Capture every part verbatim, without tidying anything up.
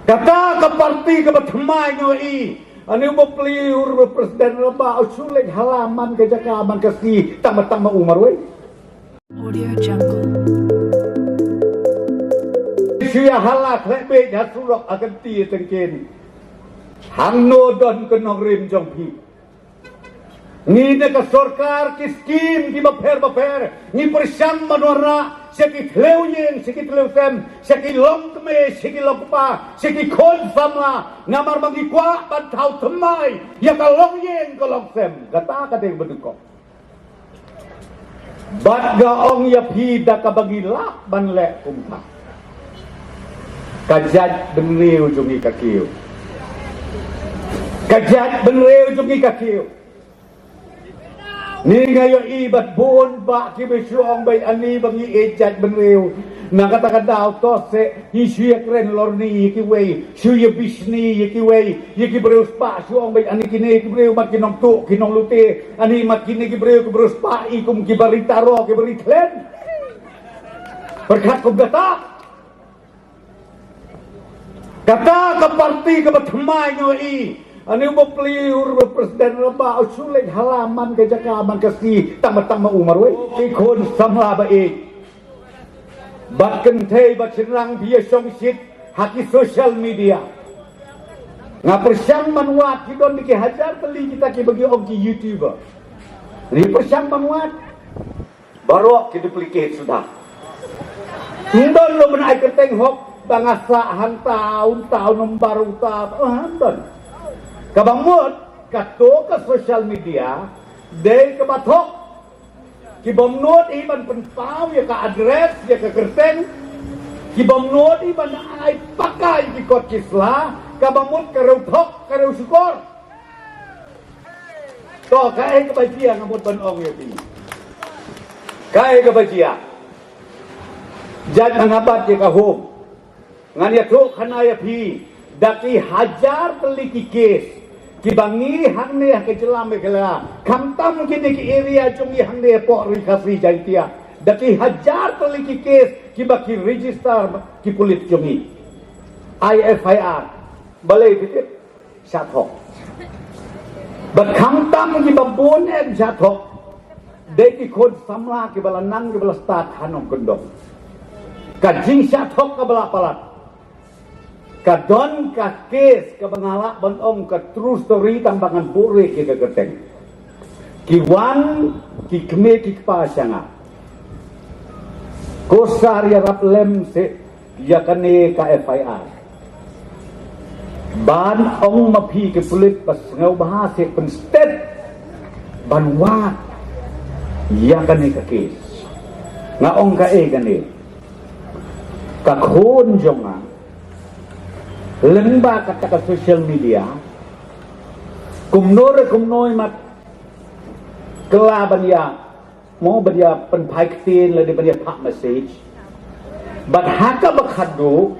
Kata ka parti kaba thymmai ngi ïohi. Ani u bapli u president, raba u shu leit hala man ka jaka man ka sngi tang ba tang ma u marwei. Audio Jungle. Shu ïa hala khlek beit ha surok ha kynti tyngkhen. Hangno don ka nongrim jong phi? Ngi na ka sorkar ki skim ki bapher bapher, ngi pyrshang ban wanrah sha ki thliew ïing, sha ki thliew sem, sha ki longkmie, sha ki longkpa, sha ki khun samla, namar ba ngi kwah ban thaw thymmai ïa ka longïing ka longsem. Kata ka dei ba dei kong. Bad nga ong ïa phi da kaba ngi lah ban leh kumta. Ka jaitbynriew jong ngi ka kiew. Ka jaitbynriew jong ngi ka kiew. Ni nga ïohi bad bun bah kiba shu ong beit ani ba ngi ïeit jaitbynriew. Na kata ka daw to se ngi shu ïa kren lorni ïa kiwei, shu ïa bishni ïa kiwei, ïa ki briew spah shu ong beit ani kine ki briew mat ki nongtuh ki nonglute, ani mat kine ki briew ki briew spah i kum ki bari taro ki bari thlen. Pyrkhat kum kata. Kata ka parti kaba thymmai ngi ïohi. Ani u bapli u president, raba u shu leit hala man ka jaka man ka sngi tang ba tang ma u marwei. Ki khun samla ba ïeit. Bad kynthei bad shynrang phi ïa shongshit ha ki social media. Nga pyrshang ban wad, ki don ki hajar tylli kita kiba ngi ong ki YouTuber. Ngi pyrshang ban wad. Baroh ki duplicate suda. Ym don lum ban ai kyrteng hok ba nga sah hangta, hangta, u nombar uta, oh, ym don. Kaba mut kato ka social media dei kaba thok. Ki bym nud hi ban pynpaw ïa ka address, ïa ka kyrteng. Ki bym nud hi ban ai paka ïa ki kot ki sla, kaba mut ka riew thok, ka riew shukor. To, kaei kaba jia nga mut ban ong ïa phi. Kaei kaba jia. Jait ma nga bat ïa ka home. Ngan ïathuh khana ïa phi, da ki hajar tylli ki case kiba ngi hangne ha ka jylla Meghalaya, khamtam kine ki area jong ngi hangne hapoh Ri Khasi Jaiñtia. Da ki hajar tylli ki case kiba ki register ki pulit jong ngi. Ai F I R. Balei phi tip? Shah thok. Bad khamtam kiba bun em shah thok. Dei ki khun samla kiba la nang kiba la stad ha nongkyndong. Ka jingshah thok kaba la palat. Ka don ka case kaba nga lah ban ong ka true story tang ba ngan buhrieh ïa ka kyrteng. Ki wan ki kmie ki kpa sha nga. Ko sar ïarap lem seh ïa kane ka F I R. Ban ong ma phi ki pulit ba sngewbha seh pynstet ban wad ïa kane ka case. Nga ong kaei kane. Ka khun jong nga lyngba kata ka social media, kumno re kumno i mat kylla ban ïa, mo, ban ïa pynphai ktien lane ban ïa phah message. Bad ha kaba khatduh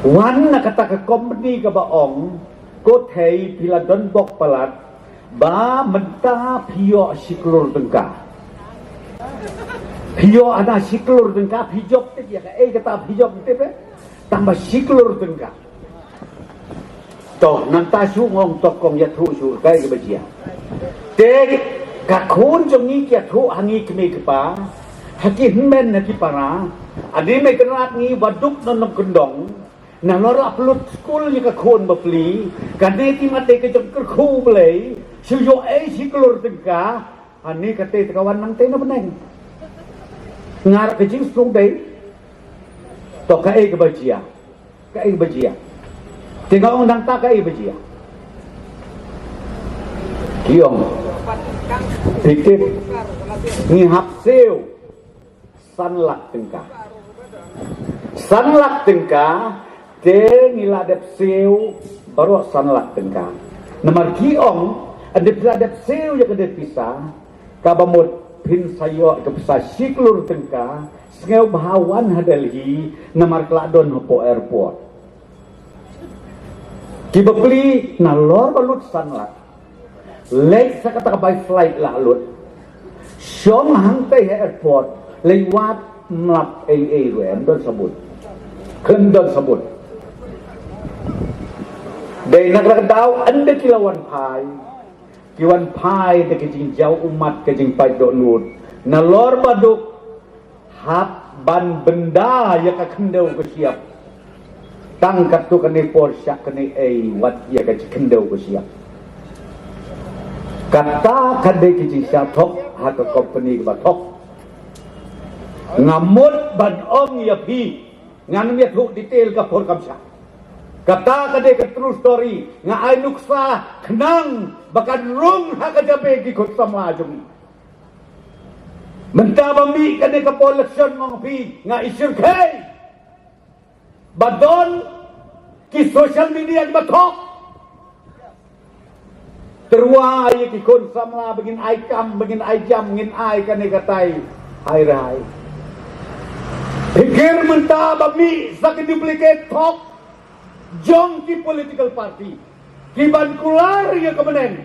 wan na kata ka company kaba ong, ko thei phi la don bok palat, ba mynta phi ïoh shi klur tyngka. Phi ïoh hana shi klur tyngka, phi jop tip ïa kaei kata phi jop tip eh. Tang ba shi klur tyngka. To, nangta shu ngong tok kong ïathuh shuh kaei kaba jia. Te ka khun jong ngi ki ïathuh ha ngi kmie kpa, ha ki hynmen ha ki para, ani mei kynrad ngi ba duk na nongkyndong, nalor la pynlut skul ïa ka khun bapli, kane te mat dei ka jong kyrkhu Blei, shu ïoh ei shi klur tyngka, ani kata te ka wan nangta na bneng. Ngar ka jingsngewdei. To kaei kaba jia. Kaei ba jia. Te nga ong nangta kaei ba jia. Ki ong. Phi tip. Ngi hap siew san lak tyngka. San lak tyngka. Te ngi la dep siew baroh san lak tyngka. Namar ki ong, ynda phi la dep siew ïa kane pisa, kaba mut phin sa ïoh ka pisa shi klur tyngka, sngewbha wan ha Delhi, namar ka la don hapoh airport. Ki bapli nalor ba lut san lak. Leit sa kata ka bai flight la lut. Shong hangtei ha airport, leit wad mlap ei ei ruh em don sabut. Khlem don sabut. Dei na kata ka daw ynda ki la wan phai, ki wan phai da ka jingjaw ummat, ka jingpait dohnud. Nalor ba duk hap ban bynda ïa ka khyndew ka shyiap. Tang katto katne por shah katne ei wat ïa ka khyndew ka shyiap. Kata ka dei ka jingshah thok ha ka company kaba thok. Nga mut ban ong ïa phi, ngan ym ïathuh detail ka por kam shah. Kata ka dei ka true story, nga ai nuksa khnang ba kan rung ha ka jabieng ki khun samla jong ngi. Mynta ba mih kane ka por election, ong phi nga i shyrkhei. Ba don ki social media kiba thok. Tyrwa ïa ki khun samla ba ngin ai kam, ba ngin ai jam, ngin ai kane katai. Hai rai. Pyrkhat mynta ba mih sa ki duplicate thok jong ki political party ki ban kular ïa ka bneng.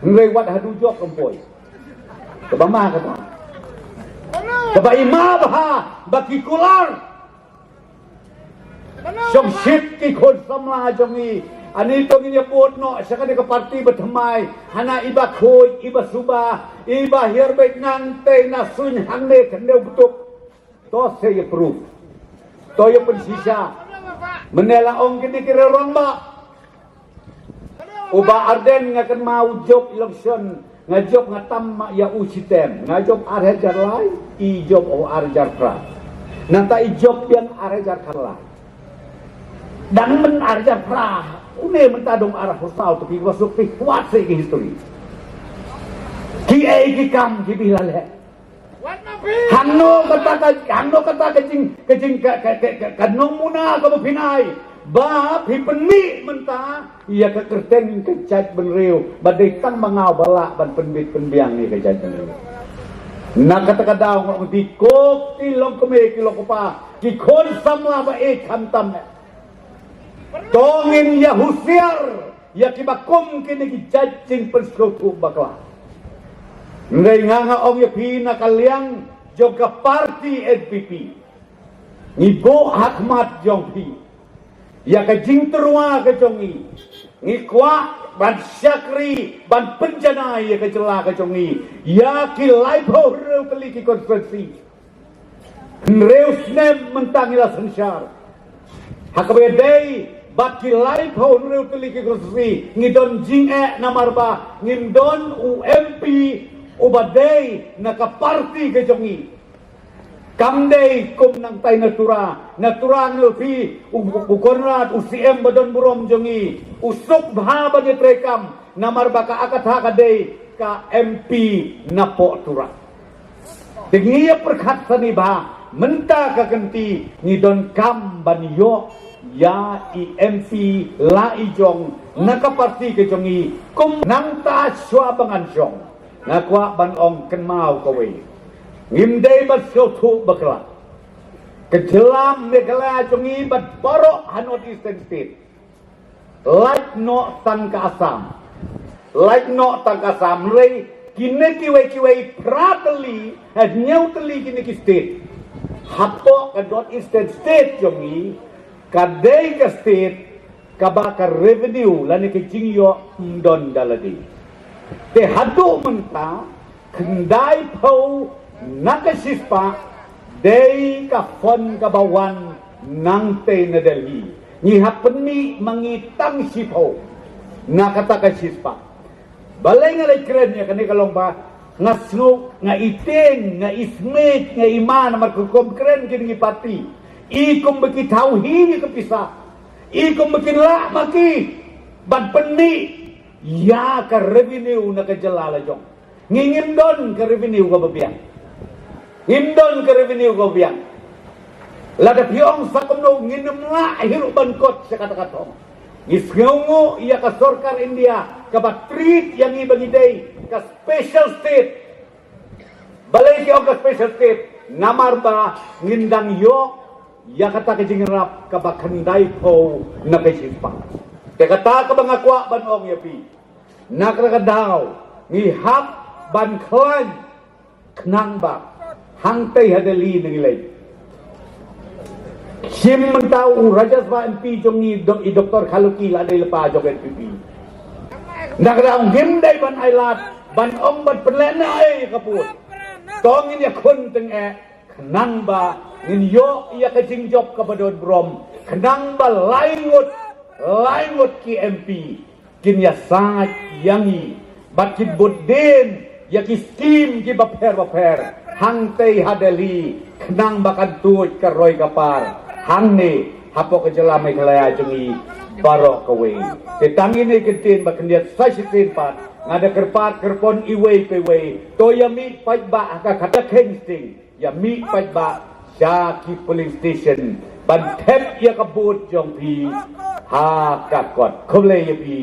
Hynrei wat haduh jop rumpoi. Kaba ma kata. Kaba i ma bha ba ki kular. Shong shit ki khun samla jong ngi. Ani to ngin ïa bud noh sha kane ka party ba thymmai. Hana iba khuid, iba suba, iba hiar beit nangtei na suiñ hangne khyndew btuk. To se ïa proof. To ïa pynshisha. Mynne la ong kine ki rong ba. U Bah Ardent nga kynmaw u jop election, nga jop nga tam ma ïa u shitem, nga jop ar hajar lai, i jop u ar hajar phra. Nangta i jop biang ar hajar khatlai. Dang myn ar hajar phra, une mynta dong ar hajar saw, to ki ba suk phi wat se ki history. Ki ei ki kam ki bi la leh. Hangno kata ka, hangno kata ka jing, ka jing, ka, ka, ka, ka, ka nongmuna kaba phin ai. Ba phi pynmih mynta ïa ka kyrteng ka jaitbynriew ba dei tang ma nga ba lah ban pynbit pynbiang ïa ka jaitbynriew. Na kata ka daw nga ong, ti kok, ti longkmie, ti longkpa, ki khun samla ba ïeit khamtam. To ngin ïa husiar ïa kiba kum kine ki jait jingpynsngewthuh bakla. Hynrei nga, nga ong ïa phi na ka liang jong ka party N P P, ngi buh ha khmat jong phi ïa ka jingtyrwa ka jong ngi. Ngi kwah ban shakri, ban pynjanai ïa ka jylla ka jong ngi ïa ki laiphew hynriew tylli ki constituency. Hynriew snem mynta ngi la synshar. Ha kaba ïadei bad ki laiphew hynriew tylli ki constituency ngi don jingeh namar ba ngim don u M P uba dei na ka party ka jong ngi. Kam dei kum nangtai na Tura, na Tura ngi la phi u, u Conrad, u C M ba don burom jong ngi, u suk bha ban ïatreikam namar ba ka Akatha ka dei ka M P napoh Tura. Te ngi ïa pyrkhat sani ba mynta ka kynti ngi donkam ban ïoh ïa i M P la i jong na ka party ka jong ngi kum nangta shuwa ba ngan shong. Nga kwah ban ong kynmaw kawei. Ngim dei ban sngewthuh bakla. Ka jylla Meghalaya jong ngi bad baroh ha North Eastern State. Lait noh tang ka Assam. Lait noh tang ka Assam. Hynrei kine kiwei kiwei phra tylli, eh, hynñiew tylli kine ki state. Hapoh ka North Eastern State jong ngi, ka dei ka state kaba ka revenue lane ka jingïoh ym don da lade. Te haduh mynta, khyndai phew na ka shispah dei ka fund kaba wan nangtei na Delhi. Ngi hap pynmih ma ngi tang shiphew na kata ka shispah. Balei nga leit kren ïa kane ka long ba nga sngew, nga i tieng, nga i smiej, nga i ma namar ka kum kren kine ki party. I kum ba ki thaw hi ïa ka pisa. I kum ba kin lah ma ki ban pynmih ïa ka revenue na ka jylla la jong. Ngi ngim don ka revenue kaba biang. Ngim don ka revenue kaba biang. Lada phi ong sa kumno ngin ym lah hi ruh ban kot sha kata ka thong. Ngi sngewnguh ïa ka sorkar India kaba treat ïa ngi ba ngi dei ka special state. Balei ki ong ka special state? Namar ba ngin dang ïoh ïa kata ka jingïarap kaba khyndai phew na ka shispah. Te kata kaba nga kwah ban ong ïa phi. Na kata ka daw ngi hap ban khlaiñ khnang ba hangtei ha Delhi ngi leit. Shim mynta u Rajya Sabha M P jong ngi, i Doktor Khaluki, la dei lypa jong N P P. Nda ka daw ngim dei ban ai lad, ban ong, ban pynlehnoh ei ka vote. To ngin ïakhun tyngeh, khnang ba ngin ïoh ïa ka jingjop kaba don burom, khnang ba lai ngut, lai ngut ki M P kin ïasaid ïa ngi, bad kin bud dien ïa ki skim kiba pher bapher hangtei ha Delhi, khnang ba kan tuid ka roi ka par hangne hapoh ka jylla Meghalaya jong ngi baroh kawei. Te tang ine i kyntien ba khyndiat sa shisien pat, nga da kyrpad kyrpon iwei pa iwei, to ïa mih paidbah ha ka kata kheiñ sting, ïa mih paidbah sha ki polling station ban thep ïa ka vote jong phi ha ka kot. Khublei ïa phi.